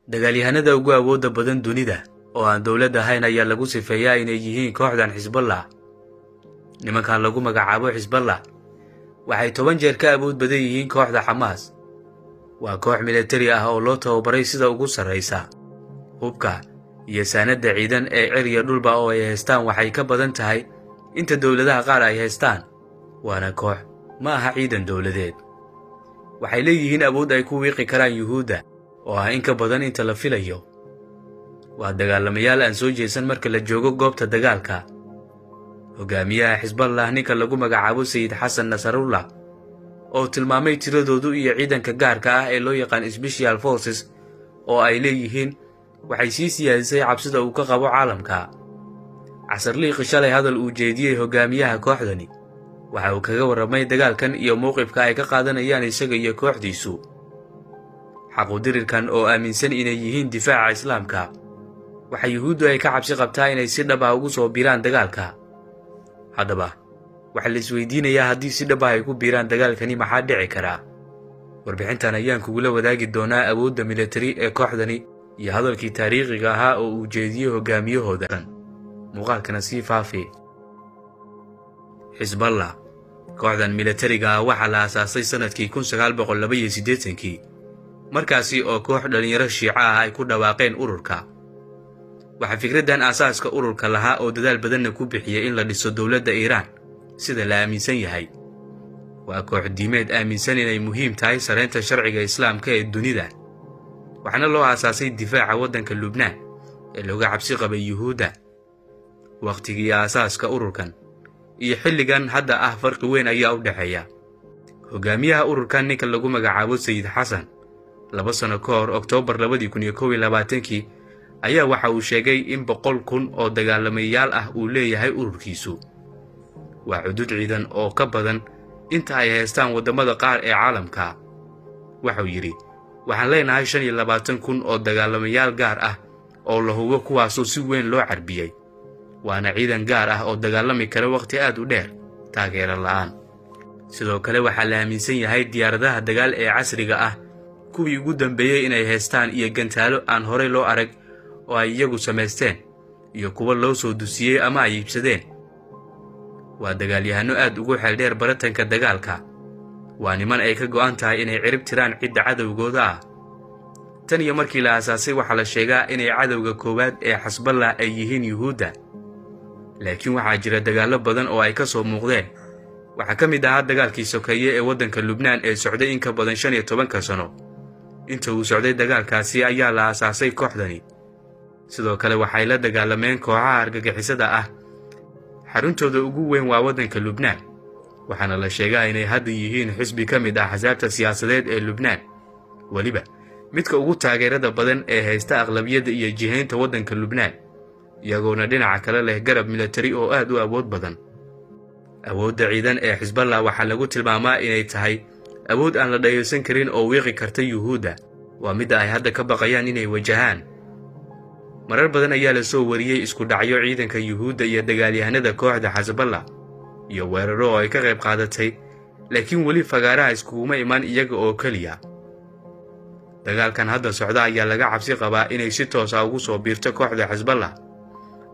Dagaalyahanada ugu awoodda badan dunida oo aan dowlad ahayn ayaa lagu sifeeyaa inay yihiin kooxdan Xisballah. Nimankan lagu magacaabo Xisballah waxay 10 jeer ka awood badan yihiin kooxda Xamaas. Waa koox militari ah oo loo tababaray sida ugu sarraysa. Hubka iyo saanadda ciidan ee cir iyo dhulba oo ay haystaan waxay ka badan tahay inta dowladaha qaar ay haystaan, waana koox, ma aha ciidan dowladeed. Waxay leeyihiin awood ay ku wiiqi karaan Yuhuudda oo ah in ka badan inta la filayo. Waa dagaalamayaal aan soo jeesan marka la joogo goobta dagaalka. Hogaamiyaha Xisballah, ninka lagu magacaabo Sayid Xasan Nasarullah, oo tilmaamay tiradoodu iyo ciidanka gaarka ah ee loo yaqaan Special Forces oo ay leeyihiin, waxay sii siyaadisay cabsida uu ka qabo caalamka. Casarliiqi shalay hadal uu jeediyey hogaamiyaha kooxdani waxa uu kaga warramay dagaalkan iyo mowqifka ay ka qaadanayaan isaga iyo kooxdiisu. Xaqudirirkan oo aaminsan inay yihiin difaaca Islaamka, waxa Yuhuuddu ay ka cabsi qabtaa inay si dhab ah ugu soo biiraan dagaalka. Haddaba waxaa la isweydiinayaa, haddii si dhab ah ay ku biiraan dagaalkani, maxaa dhici karaa? Warbixintan ayaan kugula wadaagi doonaa awoodda militari ee kooxdani iyo hadalkii taariikhiga ahaa oo uu jeediyey hogaamiyahooda. Muuqaalkana sii faafi. Xisballah, kooxdan militariga ah, waxaa la aasaasay sannadkii 1982-kii, markaasi oo koox dhallinyaro Shiico ah ay ku dhawaaqeen ururka. Waxaa fikraddan aasaaska ururka lahaa oo dadaal badanna ku bixiyey in la dhiso dowladda Iiraan, sida la aaminsan yahay. Waa koox diimeed aaminsan inay muhiim tahay sareynta sharciga Islaamka ee dunida, waxaana loo aasaasay difaaca waddanka Lubnaan ee looga cabsi qabay Yuhuudda. Wakhtigii aasaaska ururkan iyo xilligan hadda ah farqi weyn ayaa u dhexeeya. Hogaamiyaha ururkan, ninka lagu magacaabo Sayid Xasan, 2 sano ka hor, Oktoobar 2021-kii, ayaa waxa uu sheegay in 100,000 oo dagaalamayaal ah uu leeyahay ururkiisu. Waa cudud ciidan oo ka badan inta ay haystaan waddamada qaar ee caalamka. Waxau yidhi: "Waxaan leenahay 25,000 oo dagaalamayaal gaar ah oo la hubo, kuwaasoo si weyn loo carbiyey, waana ciidan gaar ah oo dagaalami kara wakhti aad u dheer taageero la'aan." Sidoo kale waxaa la aaminsan yahay diyaaradaha dagaal ee casriga ah kuwii ugu dambeeyey inay haystaan, iyo gantaalo aan horey loo arag oo ay iyagu samaysteen iyo kuwo loo soo dusiyey ama ay iibsadeen. Waa dagaalyahanno aad ugu xeeldheer baratanka dagaalka. Waa niman ay ka go'an tahay inay cirib tiraan cidda cadowgooda ah. Tan iyo markii la aasaasay, waxaa la sheegaa inay cadowga koowaad ee Xasballah ay yihiin Yuhuudda, laakiin waxaa jira dagaallo badan oo ay ka soo muuqdeen. Waxaa ka mid ahaa dagaalkii sokeeye ee waddanka Lubnaan ee socday in ka badan 15-ka sano. Inta uu socday dagaalkaasi ayaa la aasaasay kooxdani. Sidoo kale waxay la dagaalameen kooxaha argagixisada ah. Xaruntooda ugu weyn waa waddanka Lubnaan, waxaana la sheegaa inay hadda yihiin xisbi ka mid ah axsaabta siyaasadeed ee Lubnaan, weliba midka ugu taageerada badan ee haysta aqlabiyadda iyo jihaynta waddanka Lubnaan, iyagoona dhinaca kale leh garab milatari oo aad u awood badan. Awoodda ciidan ee Xisballah waxaa lagu tilmaamaa inay tahay awood aan la dhayalsan karin oo wiiqi karta Yuhuudda. Waa midda ay hadda ka baqayaan inay wajahaan. Marar badan ayaa la soo wariyey isku dhacyo ciidanka Yuhuudda iyo dagaalyahanada kooxda Xasballah iyo weeraro oo ay ka qayb qaadatay, laakiin weli fagaaraha iskuguma iman iyaga oo keliya. Dagaalkan hadda socda ayaa laga cabsi qabaa inay si toos ah ugu soo biirto kooxda Xisballah,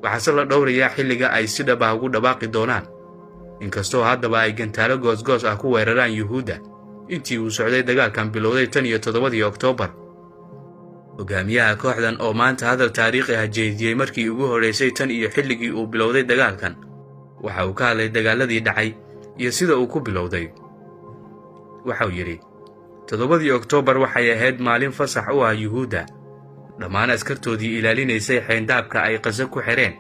waxaase la dhowrayaa xilliga ay si dhab ah ugu dhawaaqi doonaan, inkastoo haddaba ay gantaalo goosgoos ah ku weeraraan Yuhuudda intii uu socday dagaalkan bilowday tan iyo 7-dii Oktoobar. Hogaamiyaha kooxdan oo maanta hadal taariikhi ah jeediyey markii ugu horraysay tan iyo xilligii uu bilowday dagaalkan, waxa uu ka hadlay dagaaladii dhacay iyo sida uu ku bilowday. Waxau yidhi: "7-dii Oktoobar waxay ahayd maalin fasax u ah Yuhuudda. Dhammaan askartoodii ilaalinaysay xeyndaabka ay Qaso ku xidheen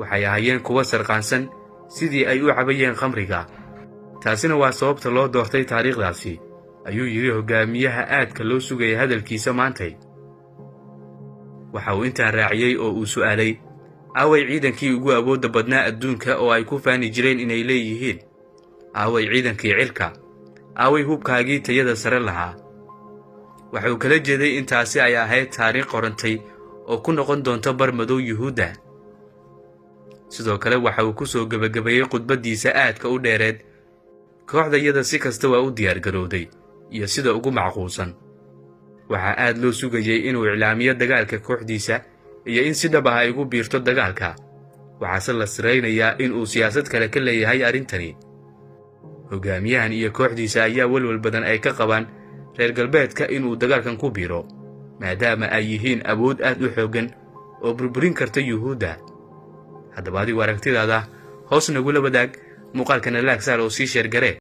waxay ahaayeen kuwa sarqaansan sidii ay u cabayeen khamriga. Taasina waa sababta loo doortay taariikhdaasi," ayuu yidhi hogaamiyaha aadka loo sugayay hadalkiisa maantay. Waxa uu intaa raaciyey oo uu su'aalay: "Aaway ciidankii ugu awoodda badnaa adduunka oo ay ku faani jireen inay leeyihiin? Aaway ciidankii cirka? Aaway hubkaagii tayada sare lahaa?" Waxa uu kala jeeday in taasi ay ahayd taariikh qorantay oo ku noqon doonto bar madow Yuhuudda. Sidoo kale waxa uu ku soo gebagabeeyey khudbaddiisa aadka u dheereed: "Kooxda iyada si kasta waa u diyaargarowday iyo sida ugu macquulsan." Waxaa aad loo sugayey inuu iclaamiyo dagaalka kooxdiisa iyo in si dhab ah ay ugu biirto dagaalka. Waxaase la siraynayaa in uu siyaasad kale ka leeyahay arrintani. Hogaamiyahan iyo kooxdiisa ayaa welwel badan ay ka qabaan reer galbeedka inuu dagaalkan ku biiro, maadaama ay yihiin awood aad u xooggan oo burburin karta Yuhuudda. Haddaba, adigu aragtidaada hoos nagula wadaag, muuqaalkana like saar oo sii share garee.